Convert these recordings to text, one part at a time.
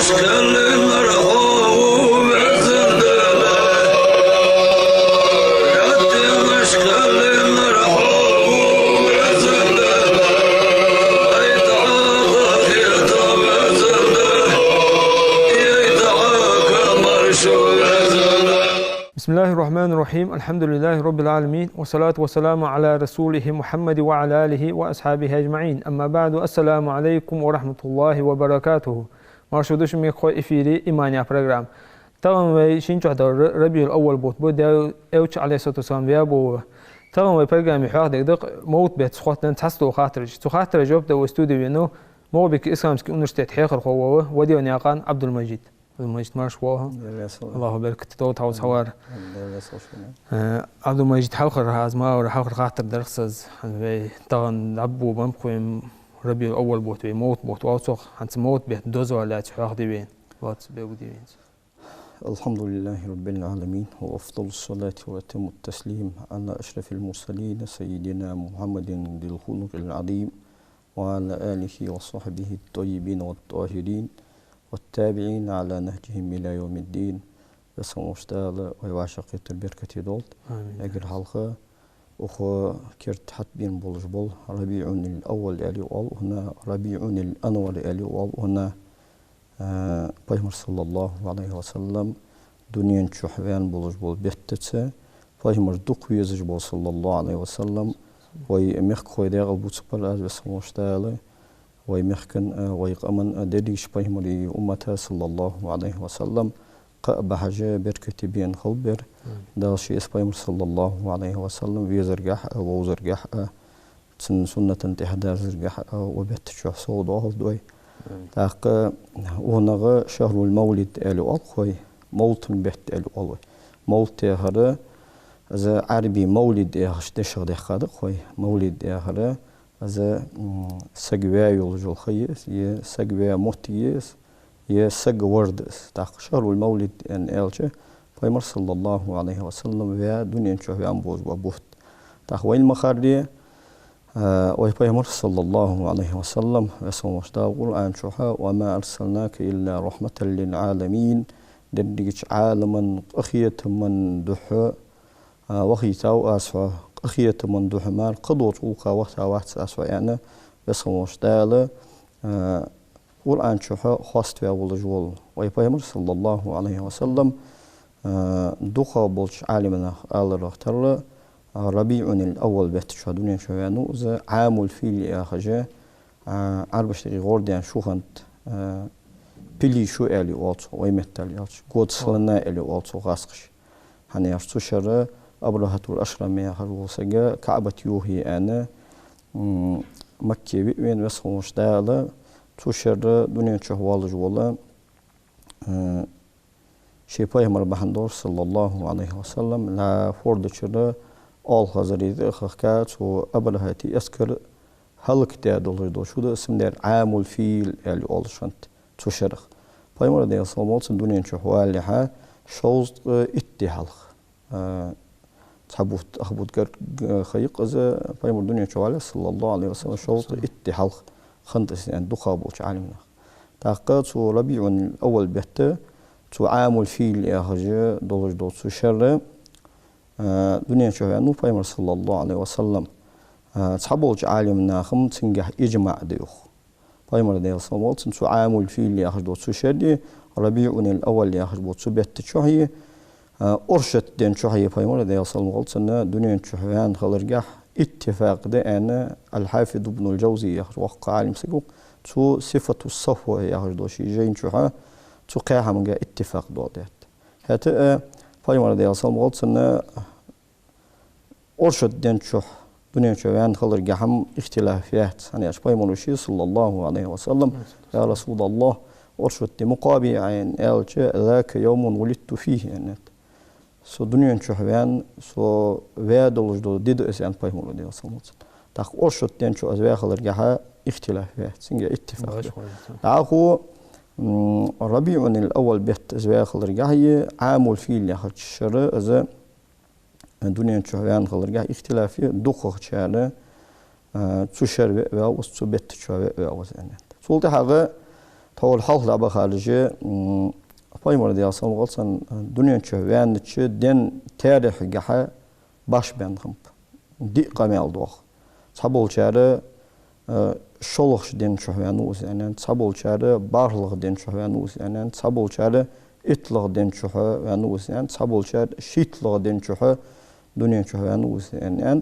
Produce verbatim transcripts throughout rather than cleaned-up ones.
بسم الله الرحمن الرحيم. الحمد لله رب العالمين. والصلاة والسلام على رسوله محمد وعلى آله وأصحابه أجمعين. أما بعد. السلام عليكم ورحمة الله وبركاته. Марша да шо, мехкахой, эфире «Иман» яха программа. Тахан вай шин чухь дола Ра-, РабиӀул-Аввал бутт ба, Даьла Элча, Ӏалайхи ссалату вассалам, ваь бутт ба. Тахан вай программе хьоахадергда-кх мовлат бетта хоттаденна цхьацца дола хаттараш. Цу хаттарашта жоп дала вай студе венав Малгобекан исламски университета хьехархо вола Ваделнаькъан Ӏабдул-Мажид. Ӏабдул-Мажид, марша воагӀалва. Даьла раьза хилва. АллахӀа беркат долда хьо цхьавар. Даьла раьза хилва шоана. Э, Ӏабдул-Мажид, хьалхара хӀанз ма вар, хьалхара хаттар дар-кх са из. Вай тахан дӀаболабеннаб-кх вай РабиӀул-Аввал бутт, вай мовлат бутт оал цох, хӀанз мовлат бетта дозал лаьца хьоахаде вайна. Лоацца бегуде вайна. الحمد لله رب العالمين، وأفضل الصلاة وأتم التسليم على أشرف المرسلين سيدنا محمد ذي الخلق العظيم وعلى آله وصحبه الطيبين والطاهرين والتابعين على نهجهم إلى يوم الدين. Веза хинна волча Дала вай вӀашагӀкхетар беркате долда. Амин. Эггара хьалха укх керда хьатӀабена болаш бола РабиӀул-Аввал аьле оал укханна, РабиӀул-Анвар аьле оал укханна, а, Пайхамар, саллаллахӀу Ӏалайхи ва саллам, дунен чухь ваьнна болаш бола беттаца, Пайхамар дукха везаш бола, саллаллахӀу Ӏалайхи ва саллам, вай мехкахой декъала бувцаргбар аз, Веза хинна волча Дала вай мехкан а, вай къаман а, дерригача Пайхамара уммата, саллаллахӀу Ӏалайхи ва саллам, кхаъ бахьаш беркате бена хилба ер. Амин. Дала ший эс Пайхамар, саллаллахӀу Ӏалайхи ва саллам, везаргахьа а, вовзаргахьа а, цун суннатан тӀехьа дазаргахьа а укх бетта чухь совдоахалда вай. Амин. ТӀаккха укханга шахӀрул-мавлид аьле оал-кх вай, мовлата бетта аьле оал вай. Мовлат яхар, из Ӏарбий мавлид яхача дешах даьккха да-кх вай. Мавлид яхар, из, м, саг ваь йолаш йола ха я из, е саг ваь моттиг я из, е саг вар да из. ТӀаккха шахӀрул-мавлид аьнна аьлча, Пайхамар, саллаллахӀу Ӏалайхи ва саллам, ваь, дунен чухь ваьнна болаш бола бутт. ТӀаккха вайна ма харра, а, вай Пайхамар, саллаллахӀу Ӏалайхи ва саллам, Веза хинна волча Дала Къуръан чухь: وما أرسلناك إلا رحمة للعالمين. Дерригача Ӏаламан къахетама духьа, а, вахийтав Аз хьо, къахетама духьа мара кхыдолча гӀулакха вахийта вац Аз хьо, аьнна, Веза хинна волча Дала, а, Къуръан чухь хоаставаь волаш вола вай Пайхамар, саллаллахӀу Ӏалайхи ва саллам, а, дукхагӀболча Ӏалимнаха аларах тара, а, РабиӀул-Аввал бетта чухь дунен чухь ваьннав из, Ӏамул-фил яхаш, а, Ӏарбашта юкъе гӀордаьнна шу хиннад, а, пилий шу аьле оал цох, вай меттала аьлча, год слона аьле оал цох гӀазкхаша. ХӀана аьлча цу шера Абрахьатул-Ашрам яхаш вола саг КаӀбат йохае аьнна, м, Макке виъ вена, Веза хинна волча Дала цу шера дунен чухь воаллаш вола, э, ший Пайхамар бахьан долаш, саллаллахӀу Ӏалайхи ва саллам, лаьрхӀа форда чура оалхазар из а хахка, цу Абрахьата эскар хӀалакдаь долаш дола шу да из, цудухьа Ӏамул-фил аьле оалаш хиннад цу шерах. Пайхамар, Даьла салам хилда цунна, дунен чухь валалехьа шовзткъа итт ди хьалха. А, цхьа бутт, ах бутт гарга ха я-кх из, Пайхамар дунен чу валале, саллаллахӀу Ӏалайхи ва саллам, шовзткъа итт ди хьалха хиннад из, аьннад дукхагӀболча Ӏалимнаха. ТӀаккха цу РабиӀул-Аввал бетта, цу Ӏамул-фил яхаш долаш дола цу шера, а, дунен чу ваьннав Пайхамар, саллаллахӀу Ӏалайхи ва саллам. А, цхьаболча Ӏалимнаха-м цунгахь иджмаӀ да йоах. Пайхамар, Даьла салам хилда цунна, цу Ӏамул-фил яхаш долча цу шера, РабиӀул-Аввал яхаш болча цу бетта чухь, а, оршот ден чухь Пайхамар, Даьла салам хилда цунна, дунен чухь ваьнна хиларгахь иттифакъ да аьнна, Аль-Хьафиз ибн аль-Джавзи яхаш воккха Ӏалим саг ва-кх, цо «Сифату ссафва» яхаш долча ший жайна чухь цу кхаь хӀамангахь иттифакъ доаладаьд. ХӀаьта а Пайхамар, Даьла салам хилда цунна, оршот ден чухь дунен чу ваьнна хиларгахь-м ихтилаф яц. ХӀана аьлча Пайхамара йоах, саллаллахӀу Ӏалайхи ва саллам: «Я РасулаллахӀ, оршот ди мукъа бий Ӏа?» — аьнна аьлча, «ذاك يوم ولدت فيه», — аьннад. «Со дунен чухь ваьнна, со ваь долаш дола ди да из», — аьннад Пайхамара, Даьла салам хилда цунна. ТӀаккха оршот ден чу из ваь хиларгахь ихтилаф яц, цунгахь иттифакъ да. ДӀахо, м, РабиӀул-Аввал бетта из ваь хиларгахь, Ӏамул-фил яхача шера из дунен чухь ваьнна хиларгахь ихтилаф я, дукхагӀчар, а, цу шера ве а ваьв из, цу бетта чу ве а ваьв из, аьннад. Цул тӀехьагӀа Тхьовра хьалха дӀабахараш, м, Пайхамар, Даьла салам хилда цунна, дунен чу ваьннача ден тарихьагахьа башха баьнна хиннаб. Диъ къамаьл доагӀа. Цхьаболчар, э, шоллагӀча ден чу ваьннав из аьнна, цхьаболчар бархӀлагӀа ден чу ваьннав из аьнна, цхьаболчар итталагӀа ден чу ваьннав из аьнна, цхьаболчар шийтталагӀа ден чу дунен чу ваьннав из аьнна.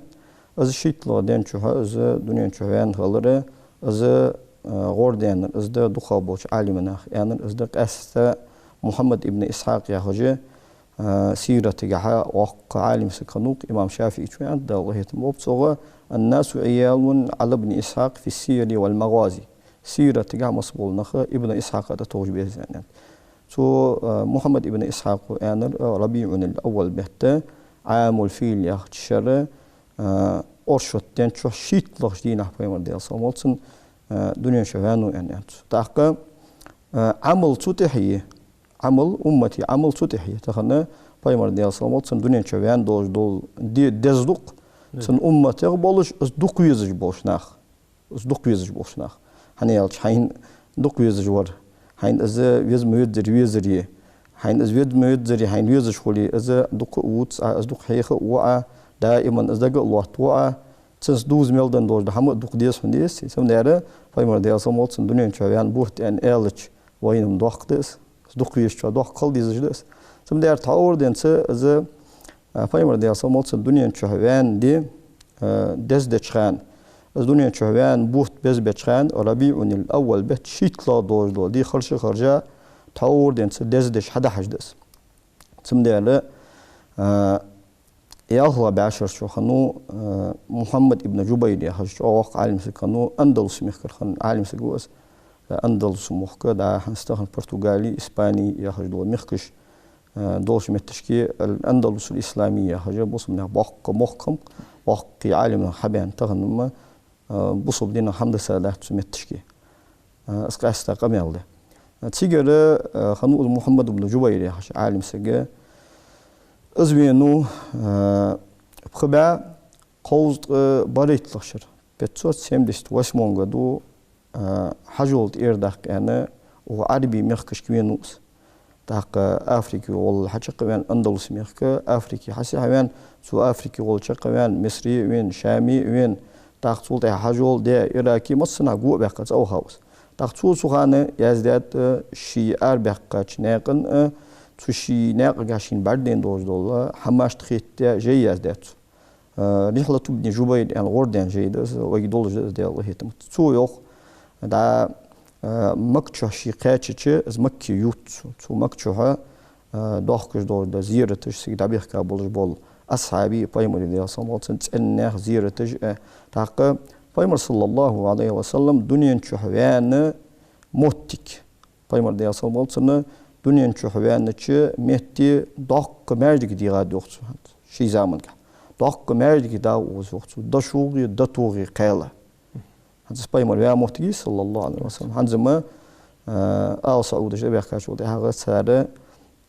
Из шийтталагӀа ден чу из дунен чу ваьнна хилар, из, э, гӀор даьннар из да дукхагӀболча Ӏалимнаха, аьннар из да къаьстта Мухьаммад ибн Исхьакъ яхаш, э, сиратагахьа воккха Ӏалим саг хиннав, имам ШафиӀийс аьннад, Даьла къахетам болба цунга: «الناس عيال على ابن إسحاق في السير والمغازي». Сиратагахьа массабола нах Ибн Исхьакъа тӀатохаш ба из аьнна. Цу, э, Мухьаммад ибн Исхьакъа аьннар, э, РабиӀун ал-Аввал бетта, Ӏамул-Фил яхача шера, э, оршот ден чу шийтталагӀча дийнахьа Пайхамар, Даьла салам хилда цунна, э, дунен чу ваьннав аьнна цо. ТӀаккха, э, Ӏамал цу тӀехьа я, Ӏамал, уммата Ӏамал цу тӀехьа я. Тахан Пайхамар, Даьла салам хилда цунна, дунен чу ваьнна долаш дола ди деза дукх, цун умматах болаш, из дукха везаш болаш нах. Из дукха везаш болаш нах. ХӀана аьлча хьайна дукха везаш вар, хьайна из веза ма веззара везар я. Хьайна из веза ма веззара хьайна везаш хуле, из дукха а вувц Ӏа, из дукха хьеха а ва Ӏа, даиман из дага а лоаттаву Ӏа, цунца дувза мел даь долаш дола хӀама а дукха деза хьона, деза. Цудухьа Пайхамар, Даьла салам хилда цунна, дунен чу ваьнна бутт аьнна аьлча, вайна-м доккха да из. Из дукха везачоа доккха хила дезаш да из. Цудухьа тхьовра денз из, а, Пайхамар, Даьла салам хилда цунна, дунен чу ваьнна ди, а, деза деча хана, из дунен чу ваьнна бутт беза беча хана, РабиӀун ал-Аввал бетта шийтталагӀа долаш дола ди харжа-харжа, тхьовра денз деза деш хьадахьаш да из. Цудухьа, а, ялхлагӀа бӀаьшера чу хиннав, а, Мухьаммад ибн Джубайр яхаш чӀоагӀа воккха Ӏалим саг хиннав, Андалус мехкара хинна Ӏалим саг ва из. Андалус мохк, да, хӀанз тахан Португали, Испани яхаш дола мехкаш, э, долча метташка, ал-Андалусул Исламия яхаш, бусалба наьха боккха мохк хиннаб, боккхий Ӏалимнах хьабаьнна, тахан-м, э, бусалба динах хӀама дисса дац цу метташка. Э, из къаьстта къамаьл да. Э, цигара, э, хиннав из Мухьаммад ибн Джубайр яхаш Ӏалим саг. Из венав, э, пхи бӀаь кховзткъеи барайтталагӀча шера, пятьсот семьдесят восьмом году, а, хьажол тӀера даккха аьнна, укх Ӏарбий мехкашка венав из. ТӀаккха Африка гӀолла хьачакхваьнна, Андалус мехка, Африка хьасехьаваьнна, цу Африка гӀолла чакхваьнна, Мисре а вена, Шаме а вена, тӀаккха цул тӀехьа хьажол даь, Ираке массанахьа го а баьккха цӀавахав из. ТӀаккха цо цу хана яздаьд, а, ший арабаьккхача наькъан, а, цу ший наькъагахьа шийна бӀаргадайна долаш дола хӀамашта хетта жай яздаьд цо. Э, «Рихьлату ибн Джубайр» аьнна гӀор даьнна жай да из, вайга долаш да из, Даьла къахетамца. Цо йоах, дӀа, э, Макка чу ше кхаьчача, из Макка ювц цо. Цу Макка чухьа, э, дохкаш долаш да зераташ, цига дӀабехка болаш бола асхьабий, Пайхамара, Даьла салам хилда цунна, цӀен наьха зераташ, э, тӀаккха Пайхамар, саллаллахӀу Ӏалайхи ва саллам, дунен чу ваьнна моттиг. Пайхамар, Даьла салам хилда цунна, дунен чу ваьннача метте доккха маьждиг дийгӀад йоах цо хӀанз, ший замангахьа. Доккха маьждиг дагӀа укхаза йоах цо, дошугӀи, дотугӀи кхаьла. ХӀанз из Пайхамар ваь моттиг я, саллаллахӀу Ӏалайхи ва саллам. ХӀанз-м, э, Ала СаӀудаш тӀабаьхкачул тӀехьагӀа цар,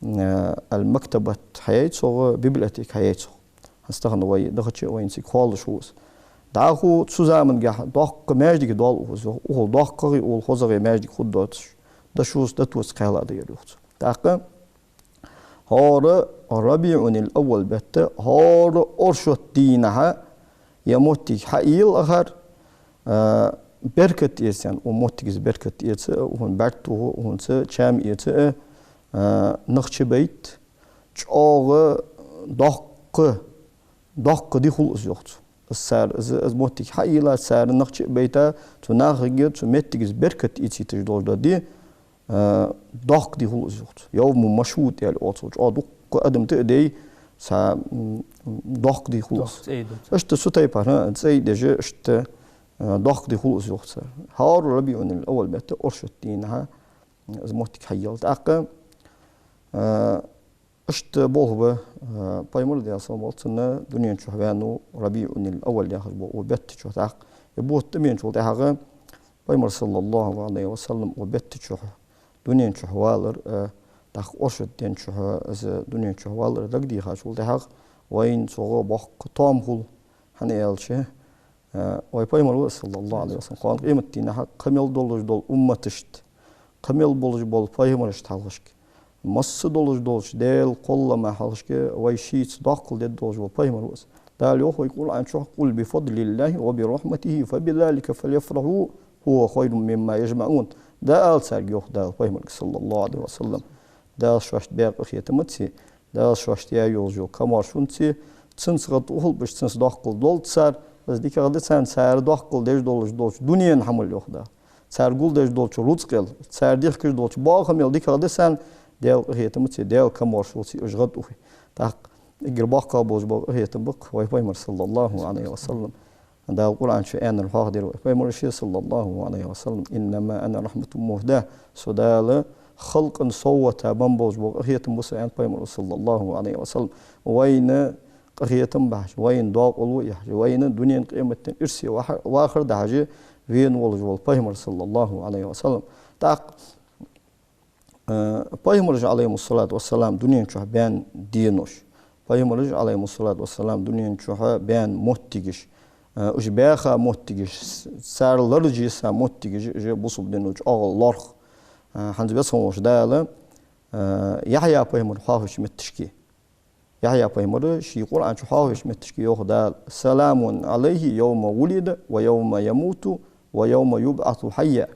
э, ал-мактабат хьаяьй цох, библиотека хьаяьй цох. ХӀанз тахан вай дахача а вайна цига хоалуш ва из. ДӀахо цу замангахьа доккха маьждиг доал укхаза, укхул доккхагӀеи укхул хозагӀеи маьждиг хургдоацаш, дошуца, дотуца кхаьла да ер йоах цо. ТӀаккха хӀара РабиӀун ал-Аввал бетта, хӀара оршот дийнахьа ер моттиг хьаийла акхар, а, беркат эца, укх моттигашца беркат эца, укхун бӀарг тоха, укхунца чам эца, а, нах чубайта, чӀоагӀа доккха, доккха ди хул из йоах цо. Из цар, из, из моттиг хьаийла, цар нах чу а байта, цу нахага, цу меттигашца беркат эцийташ долаш дола ди, а, доккха ди хул из йоах цо. Явму машхӀуд аьле оал цох, чӀоагӀа дуккха адам тӀа а дайя, цхьа, м, доккха ди хул из. Доккха цӀай да. Иштта цу тайпара, хӀа, цӀай деш, иштта, а, доккха ди хул из йоах цар. ХӀара РабиӀун ал-Аввал бетта оршот дийнахьа из моттиг хьаийла. ТӀаккха, а, иштта болх ба, а, Пайхамар, Даьла салам хилда цунна, дунен чу ваьннав РабиӀун ал-Аввал яхаш бола укх бетта чу. ТӀаккха ер бутт тӀабеначул тӀехьагӀа Пайхамар, саллаллахӀу Ӏалайхи ва саллам, укх бетта чу, дунен чу валар, а, тӀаккха оршот ден чу из дунен чу валар дагадехачул тӀехьагӀа вайна цох боккха тоам хул, хӀана аьлча, а, вай Пайхамар ва, саллаллахӀу Ӏалайхи ва саллам, кхоана къематдийнахьа кхы мел долаш дола умматашта, кхы мел болаш бола пайхамарашта хьалхашка, масса долаш долча Даьла кхоллама хьалхашка вай шийца доккхал дергдолаш вола пайхамар ва из. Дала йоах вайга Къуръан чу: «قل بفضل الله وبرحمته فبذلك فليفرحوا هو خير مما يجمعون». Да ала царга, йоах Дала пайхамарга, саллаллаху Ӏалайхи ва саллам, Дала шоашта баь къахетамацеи, Дала шоашта яь йолаш йола камаьршонцеи, цунца гӀадухьал ба уж, цунца доккхал долда цар, из дикагӀа да царна, цар доккхал деш долаш долча дунен хӀамал, йоах Дала. Цар гулдеш долча рузкъел, цар дехкаш долча бахамел дикагӀа да царна, Даьла къахетамацеи, Даьла камаьршонцеи уж гӀадухье. ТӀаккха эггара боккхагӀа болаш бола къахетам ба-кх вай пайхамар, саллаллаху Ӏалайхи ва саллам. Дала Къуръан чу аьннар хьоахадир вай пайхамара ше, саллаллаху Ӏалайхи ва саллам: «إنما أنا رحمة مهداة». Со Дала халкъа совгӀата баь болаш бола къахетам ба со, аьннад пайхамара, саллаллаху Ӏалайхи ва саллам. Вайна къахетам бахьаш, вайна докъал ва яхаш, вайна дунен къематден ирсе ваха-, вахар дахьаш вена волаш вола пайхамар, саллаллаху Ӏалайхи ва саллам. ТӀаккха, э, пайхамараш, Ӏалайхимуссалату вассалам, дунен чу баьнна денош, пайхамараш, Ӏалайхимуссалату вассалам, дунен чу баьнна моттигаш, э, уж баьха моттигаш, с-, цар ларжа йиса моттигаш, уж бусалба дино чӀоагӀа лоархӀ. Э, хӀанз Веза хинна волча Дала, э, Яхья пайхамар хьоахавеча метташка, Яхья пайхамара ший Къуръан чу хьоахавеча метташка йоах Дала: «سلام عليه يوم ولد ويوم يموت ويوم يبعث حيا».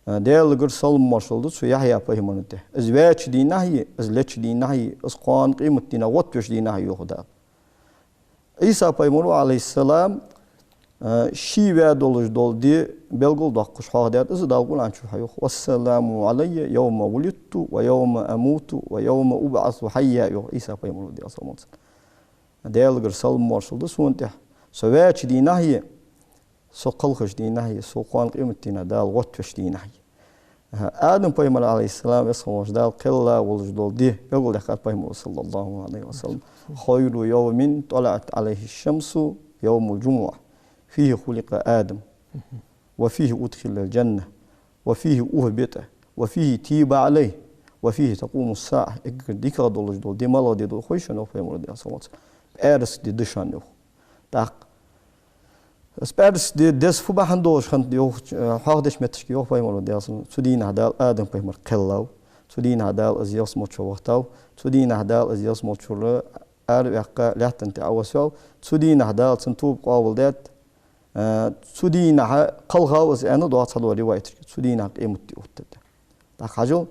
Даьлагара салам-моаршал да цу Яхья пайхамара тӀа. Из ваьча дийнахьеи, из леча дийнахьеи, из кхоана къематдийнахьа гӀоттавеча дийнахьеи, йоах Дала. Ӏийса пайхамара, Ӏалайхиссалам, э, ше ваь долаш дола ди белгалдоаккхаш хьоахадаьд из, Дала Къуръан чу хьайоах: «والسلام علي يوم ولدت ويوم أموت ويوم أبعث حيا», йоах Ӏийса пайхамара, Даьла салам хилда цунна. Даьлагара салам-моаршал да сона тӀа. Со ваьча дийнахьеи, со кхалхача дийнахьеи, со кхоана къематдийнахьа Дала гӀоттавеча дийнахьеи. Адам пайхамар, Ӏалайхиссалам, Веза хинна волча Дала кхелла волаш дола ди белгалдаьккхад пайхамара, саллаллаху Ӏалайхи ва саллам: «خير يوم طلعت عليه الشمس يوم الجمعة فيه خلق آدم وفيه أدخل الجنة وفيه أهبط وفيه تيب عليه وفيه تقوم الساعة». Эггара дикагӀа долаш дола ди малагӀа ди да хой шоана, йоах пайхамара, Даьла салам хилда цунна? ПӀаьраска ди да шоана, йоах. ТӀаккха из пӀаьраска ди деза фу бахьан долаш хиннад, йоах, э, хьоахадеча метташка йоах пайхамара, Даьла салам хилда цунна: цу дийнахьа Дала Адам пайхамар кхеллав, цу дийнахьа Дала из ялсмала чу вахийтав, цу дийнахьа Дала из ялсмала чура араваьккха лаьттан тӀа Ӏовоссав, цу дийнахьа Дала цун тоба къоабалдаьд, э, цу дийнахьа кхалхав из, аьнна, доагӀа цхьадола риваяташка, цу дийнахьа къематди оттадаьд. ТӀаккха хьажал,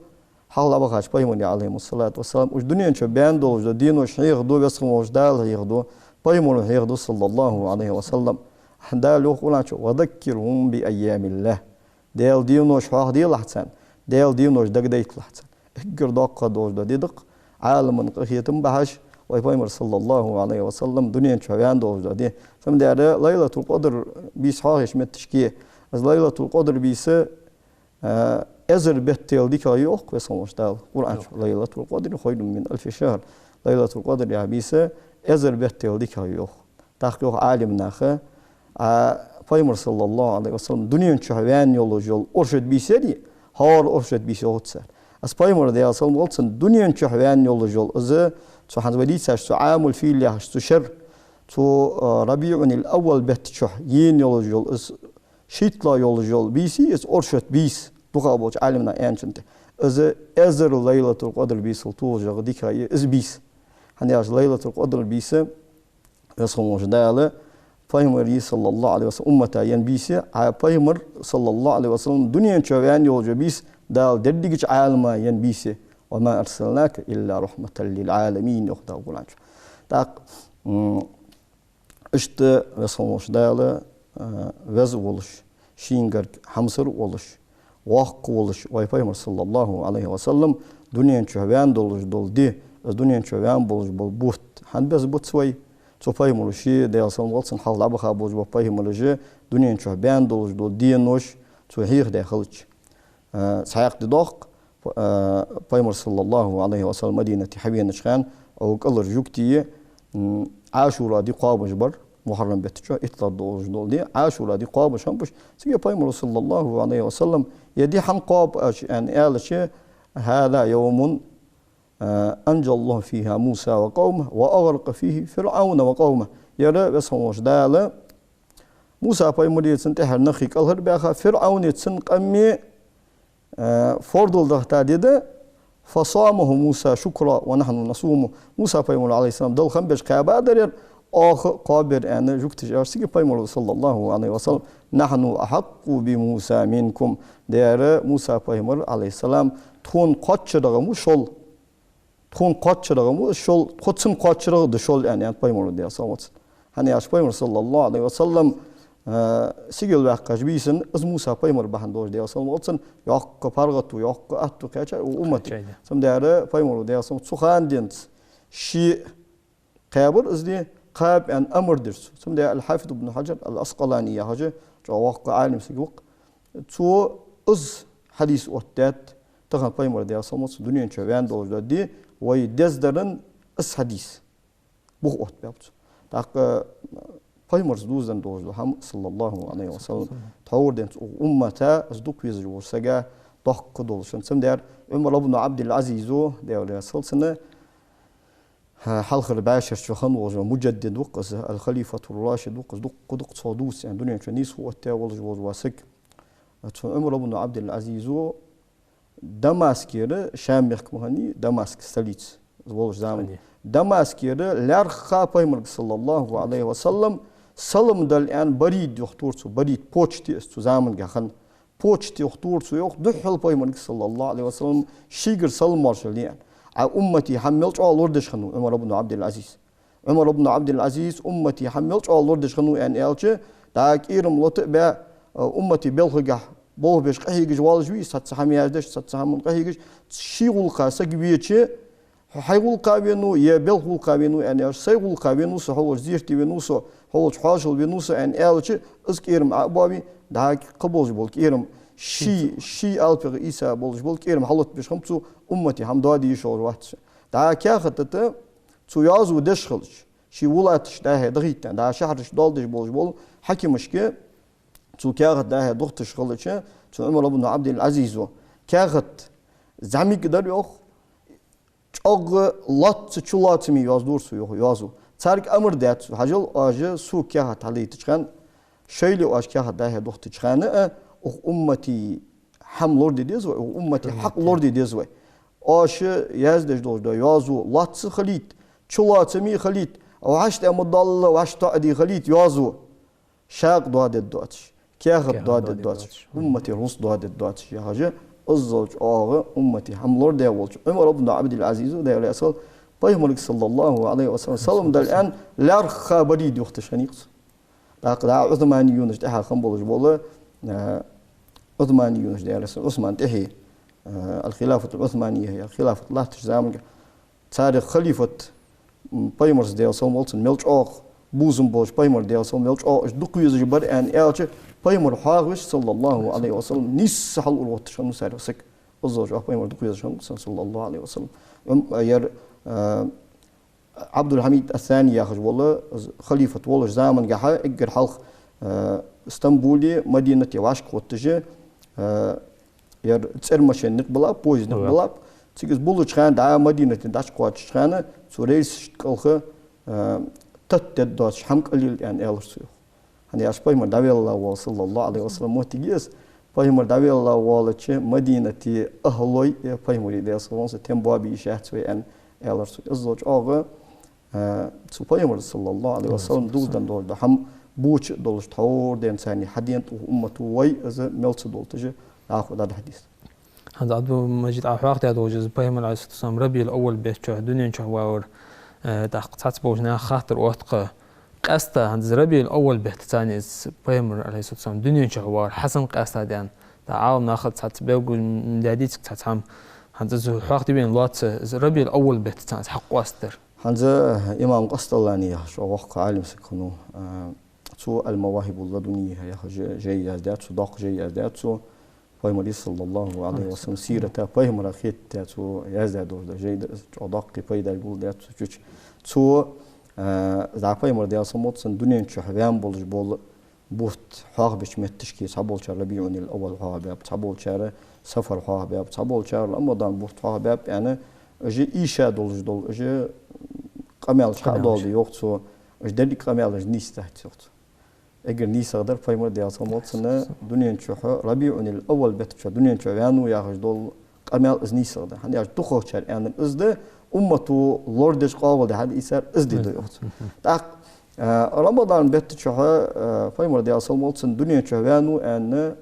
хьалха дӀабахача пайхамарий, Ӏалайхимуссалату вассалам, уж дунен чу баьнна долаш дола денош хьехаду, Веза хинна волча Дала хьехаду, пайхамара хьехаду, саллаллаху Ӏалайхи ва саллам. Дала йоах Къуръан чу: «وذكرهم بأيام الله». Даьла денош хьоахаделахь царна, Даьла денош дагадайталахь царна. Эггара доккхагӀа долаш дола ди да-кх, Ӏаламан къахетам бахьаш вай пайхамар, саллаллаху Ӏалайхи ва саллам, дунен чу ваьнна долаш дола ди. Цудухьа Лайлатул-Къадр бийса хьоахавеча метташка, из Лайлатул-Къадр бийса, э, эзар беттал дикагӀа я, йоах Веза хинна волча Дала Къуръан чу: «ليلة القدر خير من ألف شهر». Лайлатул-Къадр яха бийса эзар беттал дикагӀа я, йоах. ТӀаккха йоах Ӏаламнаха, а, пайхамар, саллаллаху Ӏалайхи ва саллам, дунен чу ваьнна йолаш йола оршот бийса яр, хӀара оршот бийса йоах цар. Из пайхамар, Даьла салам хилда цунна, дунен чу ваьнна йолаш йола, из цу хӀанз вай дийцача, цу Ӏамул-Фил яхача цу шера, цу, э, РабиӀул-Аввал бетта чу ена йолаш йола, из шийтталагӀа йолаш йола бийса, из оршот бийса, дукхагӀболча Ӏаламнаха аьнначунна тӀа, из эзар Лайлатул-Къадр бийсал толашагӀа дикагӀа я из бийса. ХӀана аьлча Лайлатул-Къадр бийса Веза хинна волча Дала пайхамара, саллаллаху Ӏалайхи ва саллам, уммата енна бийса я, а пайхамар, саллаллаху Ӏалайхи ва саллам, дунен чу ваьнна йолаш йола бийса Дала дерригача Ӏалама енна бийса я. «وما أرسلناك إلا رحمة للعالمين», йоах Дала Къуръан чу. ТӀаккха, м, иштта Веза хинна волча Дала, а, веза волаш, шийна гарга хьамсара волаш, воккха волаш вай пайхамар, саллаллаху Ӏалайхи ва саллам, дунен чу ваьнна долаш дола ди, из дунен чу ваьнна болаш бола бутт хӀана беза бац вай? Цу пайхамара ше, Даьла салам хилда цунна, хьалха дӀабаха болаш бола пайхамараш дунен чу баьнна долаш дола денош цо хьехадаь хилча. Э, цхьаькха ди доагӀа-кх, э, пайхамар, саллаллаху Ӏалайхи ва саллам, Мадинате хьавенача хана, укх кӀалхара жугтий, м, Ӏашура ди кхоабаш бар, мухьаррам бетта чу, итталагӀа долаш дола ди, Ӏашура ди кхоабаш хиннаб уж. Цига пайхамара, саллаллаху Ӏалайхи ва саллам, ер ди хӀана кхоаб аша, аьнна, аьлча: «هذا يوم، э, أنجى الله فيه موسى وقومه وأغرق فيه فرعون وقومه». Ер Веза хинна волча Дала Муса пайхамари цун тӀехьара нахи кӀалхарбаьха, ФирӀавни цун къами, Э, фардал дахийта ди да, «فصامه موسى شكرا ونحن نصوم». Муса пайхамар, Ӏалайхи ссалам, Далла хам беш кхаьба дар ер, оаха кхоабар, аьнна, жугташа аьлар. Цига пайхамара, саллаллахӀу Ӏалайхи ва саллам: «نحن أحق بموسى منكم». Дера, Муса пайхамар, Ӏалайхи ссалам, тхона кхоачара гӀам ва шул. Тхона кхоачара гӀам ва шул, тхоцун кхоачара гӀа да шул, аьнна, аьннад пайхамара, Даьла салам хилда цунна. ХӀана аьлча пайхамар, саллаллахӀу Ӏалайхи ва саллам, э, сигала ваьккхача бийсан, из Муса пайхамар бахьан долаш, Даьла салам хилда цунна, йоккха паргӀато, йоккха атто кхаьчар укх уммата. Кхаьчар, да. Цудухьа дера пайхамара, Даьла салам хилда цунна, цу хана денз ше кхаьбар из ди, кхаба аьнна амар дир цо. Цудухьа Аль-Хьафиз ибн Хьаджар Аль-Ӏаскъалани яхаш чӀоагӀа воккха Ӏалим саг ва-кх. Цо из хьадис оттадаьд, тахан пайхамар, Даьла салам хилда цунна, дунен чу ваьнна долаш дола ди, вай дездаран из хьадис бух оттабаьб цо. ТӀаккха пайхамарца дувзаденна долаш дола хӀама, саллаллахӀу Ӏалайхи ва саллам, тхьовра денз укх уммата из дукха везаш волча сага доккха долаш хиннад. Цудухьа Ӏумар ибн Ӏабдул-Ӏазизо, Даьла раьза хилва цунна, хьалхара бӀаьшерча хинна волаш вола муджаддид ва-кх из, аль-халифатур-рашид ва-кх из, дукха, дукха цо дувц, аьнна, дунен чу нийсхо оттадаь волаш, волаш вола саг. Цу Ӏумар ибн Ӏабдул-Ӏазизо Дамаскера, Шам мехка ма хиннавий, Дамаск, столица, из волча заман. Хиннай. Дамаскера лаьрххӀа пайхамарга, саллаллахӀу Ӏалайхи ва саллам, салам дала аьнна барид юхатохар цо, барид, почта я из цу заманга хинна. Почта юхатохар цо, йоах, духхьал пайхамарга, саллаллахӀу Ӏалайхи ва саллам, шийгара салам-моаршал де аьнна. Ӏа уммата хӀама мел чӀоагӀа лорадеш хиннав Ӏумар ибн Ӏабдул-Ӏазиз. Ӏумар ибн Ӏабдул-Ӏазиз уммата хӀама мел чӀоагӀа лорадеш хиннав, аьнна, аьлча, дӀа кӀерам лота а баь, уммата балхагахьа болх беш къахьегаш волаш вий, цхьацца хӀама яздеш, цхьацца хӀаман къахьегаш, ший гӀулакха саг веча, хьо хьай гӀулакха венав, е балха гӀулакха венав, аьнна, аьлча, сай гӀулакха венав со, хьо волча зерате венав со, хьо волча хьоашалгӀа венав со, аьнна, аьлча, из кӀерам Ӏо а боавий, дӀа кхы болаш бола кӀерам ший, ший алапегӀа ийца болаш бола кӀерам хьалотабеш хиннаб цо, уммата хӀама доаде йиш йолаш вац. ДӀа каьхат тӀа цо йоазув деш хилча, ший вулаташ дӀа-хьа дахийта, дӀа шахьараш доаладеш болаш бола хьакимашка цо каьхат дӀа-хьа дохийташ хилча, цу Ӏумар ибн Ӏабдул-Ӏазизо каьхат зӀамига дар, йоах, чӀоагӀа лоацца, чулоацаме йоазув дора цо, йоах, йоазув. Царга амар даьд цо: хьажал, оаш сога каьхат хьалаьттача хана, шоайла оаш каьхат дӀа-хьа дохийтача хана а, укх уммата хӀама лораде деза вай, укх уммата хьакъ лораде деза вай. Оаш яздеш долаш дола йоазув лоацца хилийта, чулоацаме хилийта, вӀаштӀехьа ма доалла, вӀаштӀехьа тоаде хилийта йоазув. Шакъ доадергдоацаш, каьхат доадергдоацаш, уммата рузкъ доадергдоацаш, яхаш, иззал чӀоагӀа уммата хӀама лорадаь волча Ӏумар ибн Ӏабдул-Ӏазизо, Даьла раьза хилва, пайхамарга, саллаллахӀу Ӏалайхи ва саллам, салам дала аьнна, лаьрххӀа барид юхатеш хиннай-кх цо. ТӀаккха дӀа Ӏусманиюнаш тӀехьа хинна болаш бола, э, Ӏусманиюнаш, Даьла раьза хилва, Ӏусман тӀехье, э, аль-хилафатуль-Ӏусмания, е хилафат латтача заманга, царех халифат, м, пайхамарца, Даьла салам хилда цунна, мел чӀоагӀа бувзам болаш, пайхамар, Даьла салам, мел чӀоагӀа уж дукха везаш бар, аьнна, аьлча, пайхамар хьоахавеш, саллаллахӀу Ӏалайхи ва саллам, нийсса хьалуравотташ хиннав царех саг. Иззал чӀоагӀа пайхамар дукха везаш хиннав, саллаллахӀу Ӏалайхи ва саллам. Ӏум-, ер, э, Ӏабдул-Хьамид ас-Сани яхаш вола, из халифат волаш замангахьа, эггара хьалха, э, Стамбуле, Мадинате вӀашкахотташ, э, ер цӀермашен никъ биллаб, поезд никъ биллаб. Цига из буллача хана, дӀа Мадинате дӀачукхоачача хана, цу рельсашта кӀалха, э, тата дергдоацаш хӀама кӀалъяьлар, аьнна, аьлар цо, йоах. ХӀана аьлча пайхамар дӀавелла воал, саллаллахӀу Ӏалайхи ва саллам, моттиг я из. Пайхамар дӀавелла воалача Мадинате ахӀлой, э, пайхамара, Даьла салам хилда цунна, тем боабе йиш яц вай, аьнна, аьлар цо. Иззал чӀоагӀа, э, цу пайхамара, саллаллахӀу Ӏалайхи ва саллам, дувзаденна долаш дола хӀама боча а долаш, тхьовра денз царна хьадена укх уммато вай из мел ца долийташ дӀахо дӀадахьа деза. ХӀанз Ӏабдул-Мажид, Ӏа хьоахадаь долаш, из пайхамар, Ӏалайхи ссалату вассалам, РабиӀуль-Аввал бетта чу дунен чу ваьвар, э, тӀаккха цхьацца болча наха хаттар отт-кх. Къаьстта хӀанз РабиӀуль-Аввал бетта царна из пайхамар, Ӏалайхи ссалату вассалам, дунен чу ваьвар хьасан къаьстта да аьнна, дӀа Ӏаламнаха цхьацца белгал даьдий-кх, цхьацца хӀама. ХӀанз из хьоахаде вена лоаца, из РабиӀуль-Аввал бетта царна из хьакъоастадар. ХӀанз имам Къасталани яхаш воккха Ӏалим саг хиннав, а, цо «Аль-Мавахибул-Ладунийя» яха жай, жай яздаьд цо, доккха жай яздаьд цо, пайхамара, саллаллахӀу Ӏалайхи ва саллам, сирата, пайхамара хетта цо яздаь долаш да жай да из, чӀоагӀа доккхий пайда гулдаьд цо цу чу. Цо, а, из пайхамар, Даьла салам хилда цунна, дунен чу ваьнна болаш бола бутт хьоахабеча метташка цхьаболчар РабиӀуль-Аввал хьоахабаьб, цхьаболчар Сафар хьоахабаьб, цхьаболчар Рамадан бутт хьоахабаьб, аьнна, уж ийша долаш дола, уж къамаьлаш хьадоаладе, йоах цо, уж деррига къамаьлаш нийса дац, йоах цо. Эггара нийсагӀа дар пайхамар, Даьла салам хилда цунна, дунен чухь РабиӀул-Аввал бетта чухь дунен чу ваьннав яхаш дола къамаьл из нийсагӀа да. ХӀана аьлча дукхагӀчар аьннар из да, уммато лорадеш къоабалде хьаийцар из да йоах цо. ТӀаккха, а, Рамадан бетта чухь, а, пайхамар, Даьла салам хилда цунна, дунен чу ваьннав аьнна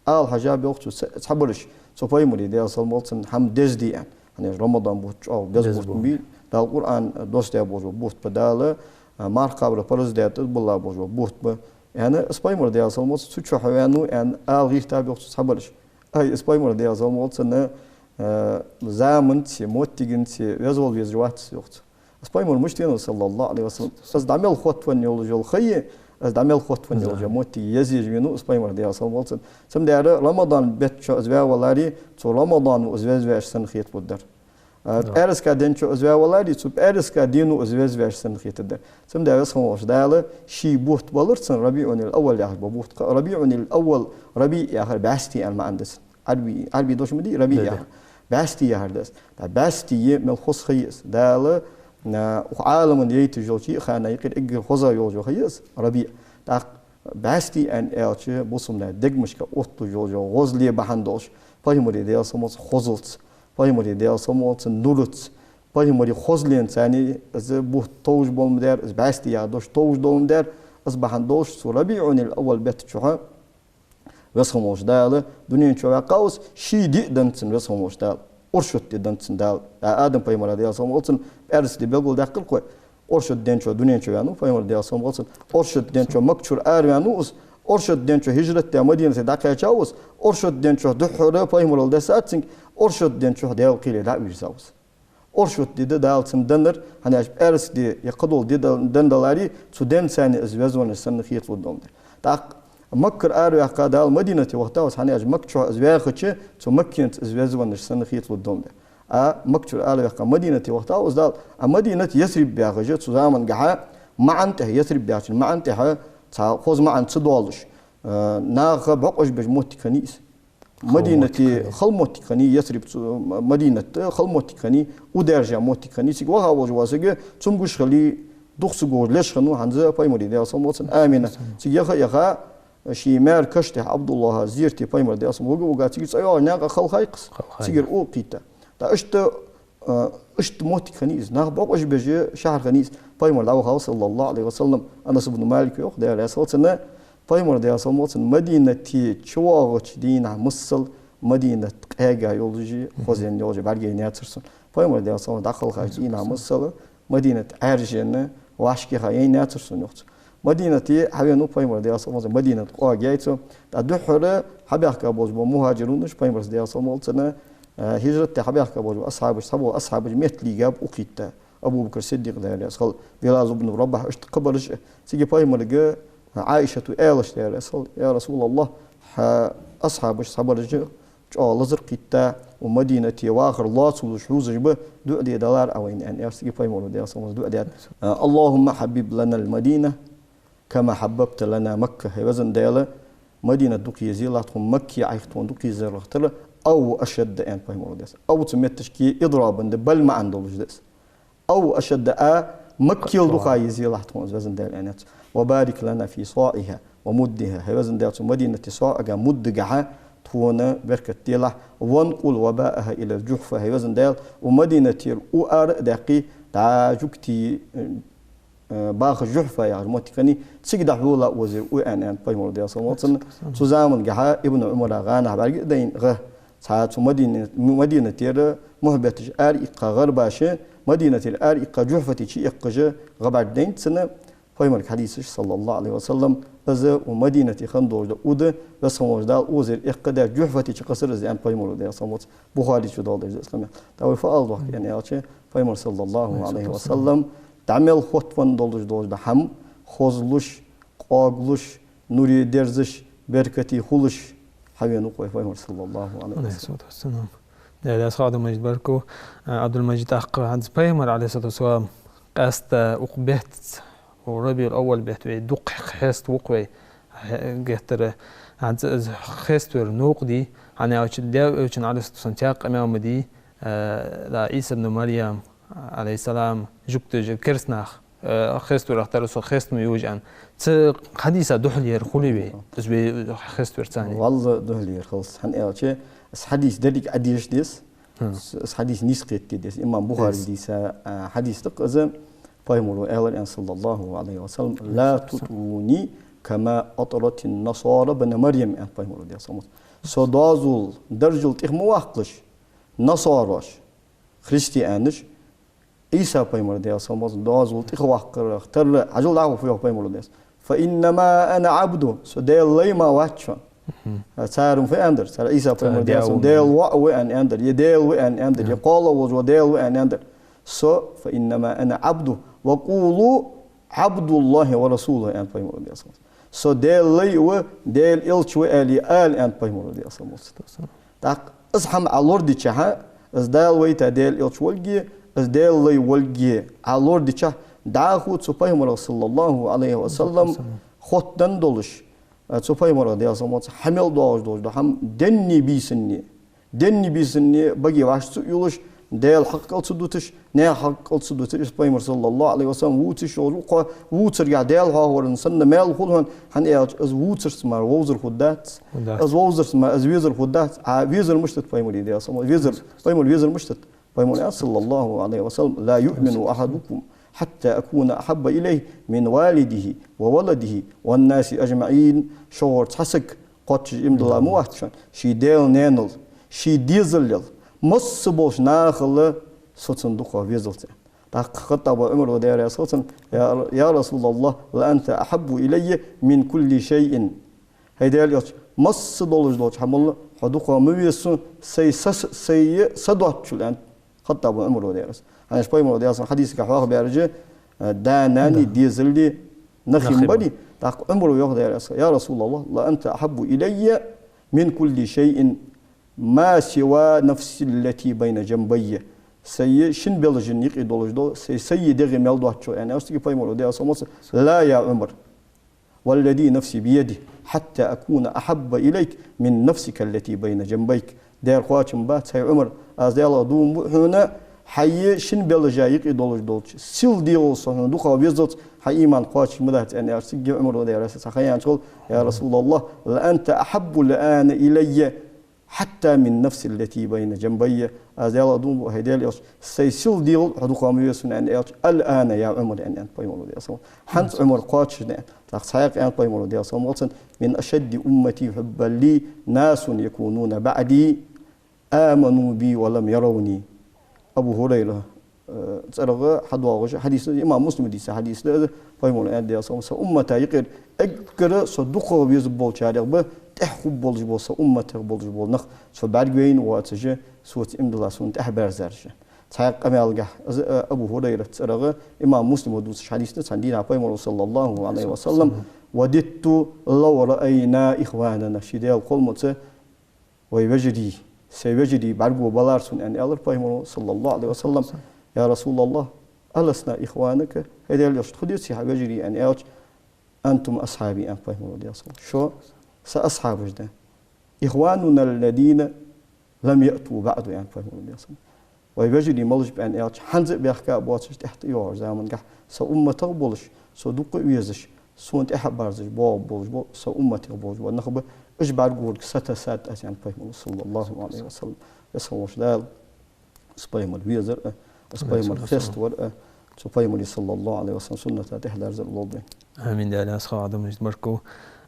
ала хьежаб йоах цо ц-, цхьабараш, цу пайхамара, Даьла салам хилда цунна, хӀама дезаде аьнна. ХӀана аьлча Рамадан бутт чӀоагӀа беза бутт ба, Дала Къуръан доссадаь бола бутт ба, Дала, а, марха кхабара парз даь тӀадбилла бола бутт ба. Аьнна, из пайхамар, Даьла салам хилда цунна, цу чухь ваьннав аьнна ала гӀертаб йоах цо цхьабараш. Ай, из пайхамар, Даьла салам хилда цунна, а, заманца, моттигца веза вола везаш вац йоах цо. Из пайхамар мишта венав, саллаллахӀу Ӏалайхи ва саллам? Из дӀа мел хоттавенна йолаш йола ха я, из дӀа мел хоттавенна йолаш йола моттиг еза езаш венав из пайхамар, Даьла салам хилда цунна. Цудухьа Рамадан бетта чу из ваь валаре, цу Рамадано из веза ваьча санна хеталургдар. А, пӀаьраска ден чу из ваь валаре, цу пӀаьраска дено из веза ваьча санна хетаргдар. Цудухьа Веза хинна волча Дала ший бутт балар цунна, РабиӀул-Аввал яхаш бола бутт. РабиӀул-Аввал, РабиӀ яхар бӀаьсти аьнна маӀан да цун. Ӏарбий, Ӏарбий дош ма дий, РабиӀ яхар. БӀаьсти яхар да из. ТӀаккха бӀаьстий мел хоза ха я из. Дала, а, укх Ӏаламан яйташ йолча йиъ хана юкъера эггара хозагӀа йолаш йола ха я из, РабиӀ. ТӀаккха бӀаьсти аьнна аьлча, бусалба наьха дегашка отталуш йолаш йола гӀозале бахьан долаш, пайхамара, Даьла салам хилда цунна, хозалца, пайхамара, Даьла салам хилда цунна, нураца, пайхамара хозаленца царна из бутт товш бола ма дар, из бӀаьсти яха дош товш дола ма дар, из бахьан долаш цу РабиӀул-Аввал бетта чухь Веза хинна волча Дала дунен чу ваьккхав из, ший ди а деннад цунна Веза хинна волча Дала, оршот ди деннад цунна Дала. А, Адам пайхамара, Даьла салам хилда цунна, пӀаьраска ди белгалдаьккхар-кх вай. Оршот ден чу дунен чу ваьннав пайхамар, Даьла салам хилда цунна. Оршот ден чу Макка чура араваьннав из. Оршот ден чу хӀижрат даь Мадинате дӀакхаьчав из. Оршот ден чу духхьара пайхамарал десад цунга. Оршот ден чу Даьла кхеле дӀа а вийрзав из. Оршот ди да Дала цунна деннар, хӀана аьлча пӀаьраска ди е кхыдола ди д-, денна даларе, цу денца царна из веза веннав санна хеталургда-м дар. ТӀаккха Маккара араваьккха Дала Мадинате вахийтав из, хӀана аьлча Макка чу из ваьхача, цу Маккенца из веза веннав санна хеталургда-м дар. А Макка чура араваьккха Мадинате вахийтав из Дала, а Мадинат Ясриб яхаш я цу замангахьа, маӀан тӀехьа, Ясриб яхачун маӀан тӀехьа цхьа хоза маӀан ца доалаш, э, наха бӀокъаш беш моттиг хиннай из. Мадинате хала моттиг хиннай, Ясриб цу, Мадинат хала моттиг хиннай, у даьржа моттиг хиннай. Цига ваха волаш вола саг цамогаш хиле, духьа ца гуш леш хиннав хӀанз пайхамара, Даьла салам хилда цунна, Амина. Цига яха-яха ший маьра каша тӀа Ӏабдуллахьа зерате пайхамар, Даьла салам хилда цунна, вуга-вуга цига цӀавоагӀаш наькъа халахай-кх из. Цигара укх кхийтта. ТӀаккха иштта, а, иштта моттиг хиннай из. Нах бӀокъаш беш шахьар хиннай из. Пайхамар дӀавахав, саллаллахӀу Ӏалайхи ва саллам, Анас ибн Малика йоах, Даьла раьза хилва цунна, пайхамар, Даьла салам хилда цунна, Мадинате чувоагӀача дийнахьа миссел Мадинат къега йолаш, хоза йолаш бӀаргаяйнаяцар сона. Пайхамар, Даьла салам хилда цунна, дӀакхалхача дийнахьа миссел Мадинат Ӏаьржа, вӀашкаеха яйнаяцар сона, йоах цо. Мадинате хьавенав пайхамар, Даьла салам хилда цунна, Мадинат къоага яьй цо. ТӀаккха духхьара хьабаьхка болаш бола мухӀажирунаш, пайхамарца, Даьла салам хилда цунна, э, хӀижрат даь хьабаьхка болаш бола асхьабаш, цхьабола асхьабаш метталийгаб укх кхийтта. Абу Бакр Сиддикъ, Даьла раьза хилва, Билал ибн Рабахь, иштта кхыбараш а. Цига пайхамарга Ӏайшата аьлча, Даьла раьза хилва: «Я Расулаллахь, хьа асхьабаш цхьабараш чӀоагӀа лазар кхийтта, укх Мадинате вахар лоацалуш хьувзаш ба, дуӀа де далара Ӏа вайна», — аьнна, аьлча цига пайхамара, Даьла салам хилда цунна, дуӀа даьд: «اللهم حبب لنا المدينة كما حببت لنا مكة». ХӀай везан Даьла, Мадинат дукха езалахь тхона, Макка Ӏайха тхона дукха езалахь тара, أو أشد, аьннад пайхамара, Даьла салам хилда цунна. أو цу метташка идраб да, бал маӀан долаш да из. أو أشد, а, Маккал дукха езалахь тхона из, везан Даьла, аьннад цо. «وبارك لنا في صاعها ومدها». ХӀай везан Даьла, цу Мадинате соӀага, муддагахьа тхона беркат делахь. «وانقل وباءها إلى الجحفة». ХӀай везан Даьла, укх Мадинатера у ара а даьккхе, дӀа жугтий, э, баха Жухьфа яхаш моттиг хиннай, цига дӀахьола укхазара у, аьнна, аьннад пайхамара, Даьла салам хилда цунна. Цу замангахьа Ибн Ӏумара гӀанахьа бӀарга а дайна гӀа. Цхьа цу Мадина-, Мадинатера мухьбеташ араиккха гӀарбаш, Мадинатера араиккха Жухьфате чуэккхаш гӀа бӀаргадайнад цунна. Пайхамара хьадисаш, саллаллахӀу Ӏалайхи ва саллам, из укх Мадинате хинна долаш да, у да, Веза хинна волча Дала укхазара эккхадаь, Жухьфате чукхессар из, аьннад пайхамара, Даьла салам хилда цунна. Бухаре чу доаладеш да из къамаьл. ТӀаккха вай фу ала доахк аьнна аьлча, пайхамар, саллаллахӀу Ӏалайхи ва саллам, дӀа мел хоттавенна долаш дола хӀама хозлуш, къоаглуш, нуре дерзаш, беркате хулаш хьавенав-кх вай пайхамар, саллаллахӀу Ӏалайхи ва саллам. Даьла раьза хилва, Ӏабдул-Мажид, баркал. Э, Ӏабдул-Мажид, тӀаккха хӀанз пайхамар, Ӏалайхи салату ва салам, къаьстта укх бетта, укх РабиӀул-Аввал бетта вай дукха хеставу-кх вай, хье-, геттара, хӀанз из хеставар новкъа дий, хӀана аьлча Даьла Элчан, Ӏалайхи салату ва салам, цхьа къамаьл ма дий, э, да, Ӏийса ибн Марьям, Ӏалайхи салам, жугтий, кераста нах Э, хеставарах тара со хест ма йожа аьнна. Цу хьадиса духьале ер хулий вай? Из вай хеставар цани. Валла духьале ер хилац. ХӀана аьлча, из хьадис деррига Ӏодеша деза. Хм. Из, из хьадис нийса кхетаде деза. Имам Бухари дийца, а, хьадис да-кх из. Пайхамара аьлар аьнна, صلى الله عليه وسلم: «لا تطروني كما أطرت النصارى ابن مريم», аьнна пайхамара, Даьла салам хилда цунна. Со доазол даржал тӀех ма ваккхалаш, насарош, христианаш, Ӏийса пайхамар, Даьла салам хилда цунна, доазол тӀех ваккхарах тарра хьажал дӀахо фу йоах пайхамара, Даьла салам хилда цунна: «فإنما أنا عبد», со Даьла лай мара вац шоана. Мгм. Цар фу аьннадар, цар Ӏийса пайхамар, Даьла салам хилда цунна, Даьла воӀ ва аьнна аьннадар, е Даьла ва аьнна аьннадар, е кхоалагӀа волча Даьла ва аьнна аьннадар. Со, «فإنما أنا عبد وقولوا عبد الله ورسوله», аьнна пайхамара, Даьла салам хилда цунна. Со Даьла лай ва, Даьла элча ва аьле ала, аьнна пайхамара, Даьла салам хилда цунна. ТӀаккха из хӀама Ӏа лорадичахьа, из Дала вайта Даьла элча волга, из Даьла лай волга Ӏа лорадичахьа, дӀахо цу пайхамарах, صلى الله عليه وسلم, хоттаденна долаш, цу пайхамарах, Даьла салам хилда цунна, хьа мел доагӀаш долаш дола хӀама денни бийсанни, денни бийсанни баге вӀаши ца уллаш, Даьла хьакъ кӀал ца дуташ, наьха хьакъ кӀал ца дуташ, из пайхамар, صلى الله عليه وسلم, вувцаш йолаш ва-кх хьо, вувцаргахьа Даьла хьоахавар санна маьл хул хьона, хӀана аьлча из вувцарца мара вовзар хургдац. Хургдац. Из вовзарца мара из везар хургдац. А везар мишта да пайхамара, Даьла салам хилда цунна? Везар, пайхамара везар мишта да? Пайхамара аьннад, صلى الله عليه وسلم: «لا يؤمن أحدكم حتى أكون أحب إليه من والده وولده والناس أجمعين». Шугара цхьа саг кхоачаш иман дилла ма вац шоана, ший даьла-наьнал, ший дезалал, масса болча нахал со цунна дукхагӀа везалца. ТӀаккха Хаттаба Ӏумара, Даьла раьза хилва цунна: «يا، يا رسول الله، لأنت أحب إلي من كل شيء». ХӀай Даьла элча, масса долаш долча хӀамал хьо дукхагӀа ма веза сона, сай са, сай са доацачул, аьннад Хаттаба Ӏумара, Даьла раьза хилва цунна. ХӀана аьлча пайхамара, Даьла салам хилда цунна, хьадисагахьа хьоахабаьраш, э, да-нани, дезали, нахи ма барий. ТӀаккха Ӏумара йоах, Даьла раьза хилва цунна: «يا رسول الله، لأنت أحب إلي من كل شيء ما سوى نفسي التي بين جنبي». Сай шин белажа юкъе долаш дола, сай, сай дегӀа мел доацачул, аьнна, аьлча цунга пайхамара, Даьла салам хилда цунна: «لا يا عمر، والذي نفسي بيده، حتى أكون أحب إليك من نفسك التي بين جنبيك». Дера кхоачам бац, хӀай Ӏумар, аз Даьлах дув буъ хьона, хьай шин белажа юкъе долаш долча сел дегӀал со хьона дукхагӀа везалца, хьа иман кхоачаш ма дац, аьнна, аьлча цунга Ӏумара, Даьла раьза хилва цунна, цхьа ха яьнначул: «يا رسول الله، لأنت أحب الآن إلي حتى من نفسي التي بين جنبي». Аз Даьлах дув буъ, хӀай Даьла элча, сай сел дегӀал хьо дукхагӀа ма веза сона, аьнна, аьлча: «الآن يا عمر», аьнна, аьннад пайхамара, Даьла салам хилда цунна. ХӀанз, Ӏумар, кхоачаш да, аьнна. ТӀаккха цхьаькха аьннад пайхамара, Даьла салам хилда цунна: «من أشد أمتي حبا لي ناس يكونون بعدي آمنوا بي ولم يروني». Абу ХӀурайра, э, цӀерагӀа хьадоагӀаш хьадис да, имам Муслима дийца хьадис да, пайхамара аьннад, Даьла салам хилда цунна: «Са уммата юкъера эггара со дукхагӀа везаш болчарех ба тӀехьа хургболаш бола, са умматах болаш бола нах, со бӀаргавайна воацаш, соца иман дилла сона тӀехьабаьрзараш». Цхьаькха къамаьлагахьа, из, э, Абу ХӀурайрата цӀерагӀа имам Муслима дувцаш хьадис да, цхьан дийнахьа пайхамара, صلى الله عليه وسلم: «وددت لو رأينا إخواننا». Ший Даьла кхолламца: «Вай вежарий, сай вежарий бӀаргавайбалар сона», аьнна, аьлар пайхамара, صلى الله عليه وسلم. «يا رسول الله، ألسنا إخوانك؟» ХӀай Даьла элча, тхо деций хьа вежарий, аьнна, аьлча: «أنتم أصحابي», аьннад пайхамара, Даьла салам хилда цунна. Шо са асхьабаш да. «إخواننا الذين لم يأتوا بعد», аьннад пайхамара, Даьла салам хилда цунна. Вай вежарий малаш ба, аьнна, аьлча, хӀанз а баьхка а боацаш, тӀехьа тӀайоагӀача замангахьа са умматах болаш, со дукха а везаш, со дукха а везаш, со умматах болаш бола нах ба, уж бӀаргагург сатесад аз, аьннад пайхамара, صلى الله عليه وسلم. Веза хинна волча Дала из пайхамар везар а, из пайхамар хеставар а, цу пайхамара, صلى الله عليه وسلم, сунната тӀехьадерзар лолда вайна. Амин, Даьла раьза хилва, Ӏабдул-Мажид, баркал.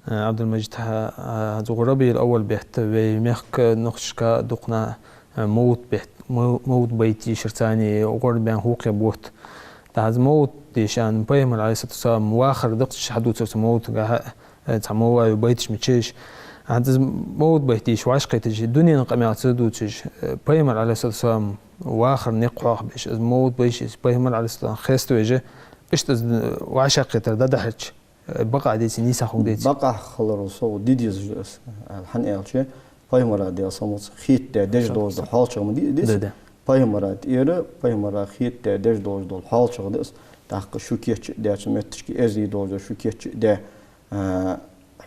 Э, Ӏабдул-Мажид, хӀа-, хӀанз укх РабиӀул-аввал бетта вай мехка, нохчашка дукха нах, э, мовлат бет-, мов-, мовлат байт дешар царна, гӀорбаьнна хукхе бутт. ТӀаккха хӀанз мовлат дешар, пайхамара, عليه الصلاة والسلام, вахар да-кх цу чу хьадувцар цу мовлатагахьа, э, цхьа мовлави байташ ма дешаш. ХӀанз из мовлат байт дешаш вӀашагӀкхеташ, дунен къамаьл ца дувцаш, э, пайхамара, عليه الصلاة والسلام, вахара никъ хьоахабеш, из мовлат байт дешаш, из пайхамар, عليه الصلاة والسلام, хеставеш, иштта из вӀашагӀкхетар дӀадахьарча, э, бакъахьа деций, нийсагӀа хургдеций? Бакъахьа хиларал совгӀа де дезаш да из, хӀана аьлча, пайхамара, Даьла салам хилда цунна, хетадаь деш долаш дола хьоалчагӀа ма дий из. Да, да. Пайхамара тӀера, пайхамара хетадаь деш долаш дола хьоалчагӀа да из. ТӀаккха шу кийча а даь, цу метташка эздий долаш дола шу кийча а даь, а,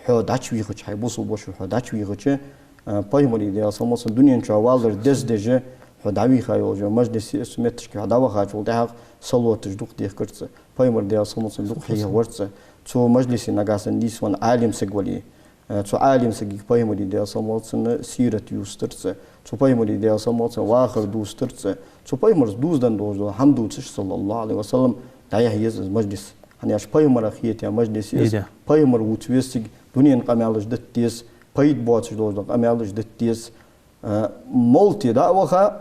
хьо дӀачувийхача, хьай бусалба воша хьо дӀачувийхача, а, пайхамара, Даьла салам хилда цунна, дунен чу валар дездеш, хьо дӀавийха йолча мажлисе, цу метташка хьо дӀавахачул тӀехьагӀа салоташ дукха дехкар цо. Пайхамар, Даьла салам хилда цунна, дукха хьехавар цо. Цу мажлисе нагахьа санна нийсвенна Ӏалим саг вале, э, цу Ӏалим сагага Пайхамара, Даьла салам хилда цунна, сират юстар цо. Цу Пайхамара, Даьла салам хилда цунна, вахар дустар цо. Цу Пайхамарца дувзаденна долаш дола хӀама дувцаш, саллаллахӀу Ӏалайхи ва саллам, дӀаяхьа еза из мажлис. ХӀана аьлча Пайхамарах хета мажлис я из. Иде. Пайхамар вувцаш веза цига дунен къамаьлаш дита деза, пайда боацаш долаш дола къамаьлаш дита деза. Э, моллагӀа дӀа а ваха,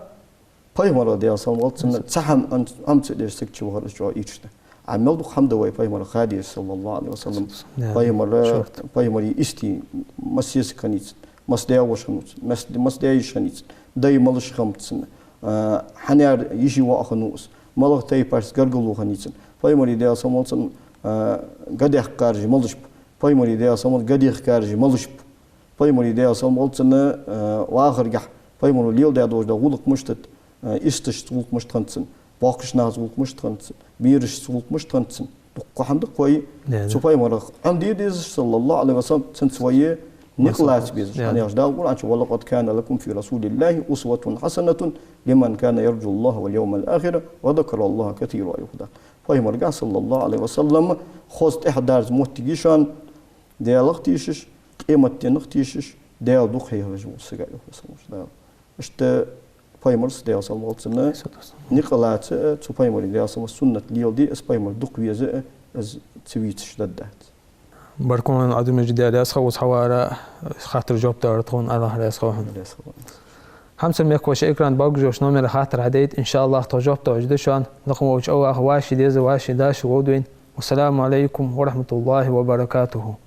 Пайхамарах, Даьла салам хилда цунна, цхьа хӀама, хӀама ца деш саг чувахар из чӀоагӀа ийрча да. Ӏа мел дукха хӀама да вай Пайхамарах ха дезаш, саллаллахӀу Ӏалайхи ва саллам. Да. Пайхамара, Шорт. Пайхамара истий массе саг хиннай цун, масса даь-воша хиннав цун, масса, масса даь-йиша хиннай цун, дай малаш хиннаб цун, а, хьанар йиший воӀ хиннав из, малагӀча тайпашца гаргало хиннай цун. Пайхамара, Даьла салам хилда цунна, а, га дехкараш малаш ба, Пайхамара, Даьла салам хилда цунна, га дехкараш малаш ба. Пайхамара, Даьла салам хилда цунна, э, вахаргахьа Пайхамара леладаь долаш дола гӀулакх мишта да, э, исташца гӀулакх мишта хиннад цун, боккхийча нахаца гӀулакх мишта хиннад цун, берашца гӀулакх мишта хиннад цун. Дукха хӀама да-кх вай. Да, да. Цу Пайхамарах Ӏомаде дезаш, саллаллахӀу Ӏалайхи ва саллам, цунца вай никъ лаца безаш. Да. ХӀана аьлча Дала Къуръан чу: «ولقد كان لكم في رسول الله أسوة حسنة لمن كان يرجو الله واليوم الآخر وذكر الله كثيرا», йоах Дала. Пайхамаргахьа, саллаллахӀу Ӏалайхи ва саллам, хоза тӀехьадарца моттиг я шоана, Даьлах тешаш, къематденах тешаш, Даьла дукха хьехавеш вола саг, йоах Дала. Иштта Пайхамарца, Даьла салам хилда цунна, никъ лаца а, цу Пайхамара, Даьла салам хилда цунна, суннат леладе а, из Пайхамар дукха веза а, из ца вийцаш даргдац. Баркал хьона, Ӏабдул-Мажид, Даьла раьза хилва хьона, хаттара жоп далар тхона, АллахӀ раьза хилва хьона. Раьза хилва. Хьамсара мехкахой, экрана бӀаргагуш йолча номера хаттар хьадайта, иншааллахӀ, тхо жоп далаш да шоана, дакъа волча АллахӀа вӀаший деза, вӀаший даши вовдвайна. والسلام عليكم ورحمة الله وبركاته.